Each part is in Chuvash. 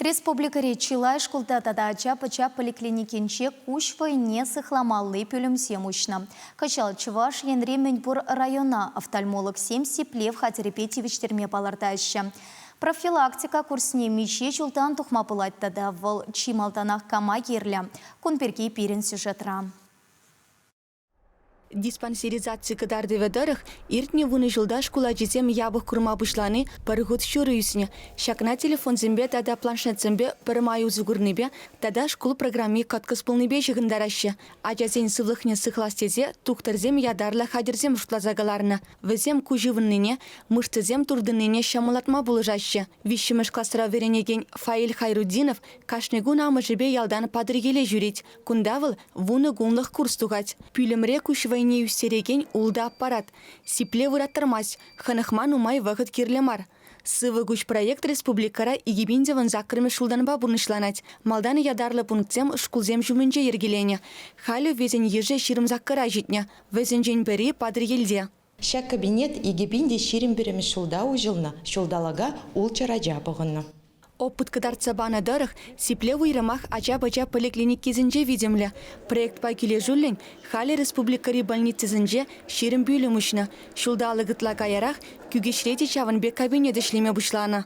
Республикӑри чылай шкулта тата ача-пӑча поликлиникинче куҫ вӑйне сыхламалли пӳлӗмсем уҫнӑ. Кӑҫал Чӑваш Енри мӗнпур района офтальмологсем сиплев хатӗрӗпе тивӗҫтерме палӑртаҫҫӗ. Профилактика курсне миҫе ҫултан тухма пулать тата вӑл чи малтанах кама кирлӗ? Кун пирки пирӗн сюжетра. Диспансеризаци кӑтартӑвӗ тӑрӑх, иртнӗ вунӑ ҫулта шкул ачисем япӑх курма пуҫлани пӗр хут ҫурӑ ӳснӗ. Ҫакна телефонсемпе тата планшетсемпе пӗрмай усӑ курнипе тата шкул программи кӑткӑс пулнипе ҫыхӑнтараҫҫӗ. Ачасен сывлӑхне сыхлас тесе тухтӑрсем ятарлӑ хатӗрсем шутласа кӑларнӑ. Вӗсем куҫ ывӑннине, мышцӑсем туртӑннине ҫӑмӑллатма пулӑшаҫҫӗ. Виҫҫӗмӗш класра вӗренекен Фаиль Хайрутдинов кашни кун амӑшӗпе ялтан Патӑрьеле ҫӳрет. Кунта вӑл вунӑ кунлӑх курс тухать. Пӳлӗмре куҫ вӑйне ӳстерекен ултӑ аппарат. Сиплев ыраттармасть, хӑнӑхма нумай вӑхӑт кирлӗ мар. Сывӑ куҫ проект республикӑра 2018-мӗш ҫултанпа пурнӑҫланать. Малтан ятарлӑ пунктсем шкулсем ҫумӗнче йӗркеленӗ. Халӗ вӗсен йышӗ 28-ра ҫитнӗ. Вӗсенчен пӗри Патӑрьелте. Ҫак кабинет 2021 ҫулта уҫӑлнӑ, ҫулталӑка ултҫӗр ача пӑхӑннӑ. Опыт кӑтартса панӑ тӑрӑх, сиплев уйрӑмах ача-пӑча поликлиникисенче витӗмлӗ. Проектпа килӗшӳллӗн халӗ республикӑри больницӑсенче 20 пӳлӗм уҫнӑ. Ҫулталӑк ытла каярах Кӳкеҫре те ҫавӑн пек кабинет ӗҫлеме пуҫланӑ.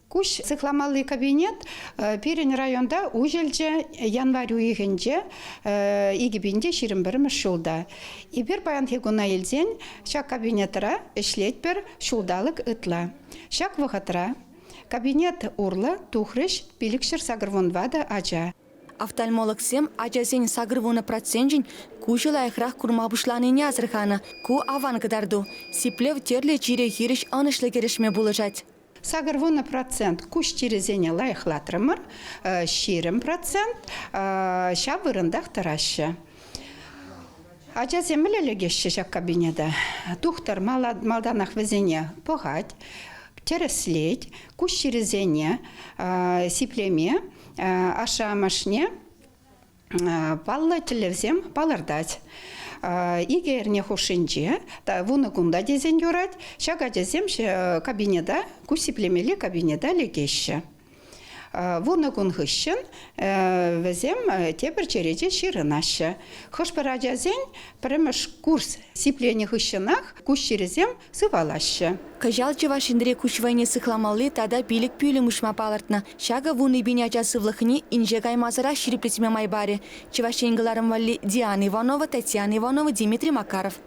Куҫ сыхламалли кабинет пирӗн районта уҫӑлчӗ январь уйӑхӗнче 2021 ҫулта. Эпир паянхи куна илсен ҫак кабинетра ӗҫлетпӗр ҫулталӑк ытла. Ҫак вӑхӑтра кабинет урлӑ тухрӗҫ 584 ача. Офтальмологсем ачасен 80 проценчӗн куҫӗ лайӑхрах курма пуҫланине асӑрханӑ. Ку аван кӑтарту. Сиплев тӗрлӗ чире хирӗҫ ӑнӑҫлӑ кӗрешме пулӑшать. 80% куҫ чирӗсене лайӑхлатрӑмӑр, 20% ҫав вырӑнтах тӑраҫҫӗ. Ачасем мӗнле лекеҫҫӗ ҫак кабинета? Тухтӑр малтанах вӗсене пӑхать, тӗрӗслет, куҫ чирӗсене сиплеме ашшӗ-амӑшне паллӑ тӗллевсем палӑртать. Икӗ эрне хушшинче, вунӑ кунта тесен юрать, ҫак ачасем кабинета, куҫ сиплемелли кабинета лекеҫҫӗ. Вунӑ кун хыҫҫӑн вӗсем тепӗр черете ҫырӑнаҫҫӗ. Хӑш-пӗр ачасен пӗрремӗш курс сипленӗ хыҫҫӑнах куҫ чирӗсем сывалаҫҫӗ. Кӑҫал Чӑваш Енре куҫ вӑйне сыхламалли тата пилӗк пӳлӗм уҫма палӑртнӑ. Ҫакӑ 10,000 ача сывлӑхне инҫе каймасӑрах ҫирӗплетме май парӗ. Чӑваш Ен кӑларӑм валли Диана Иванова, Татьяна Иванова, Дмитрий Макаров.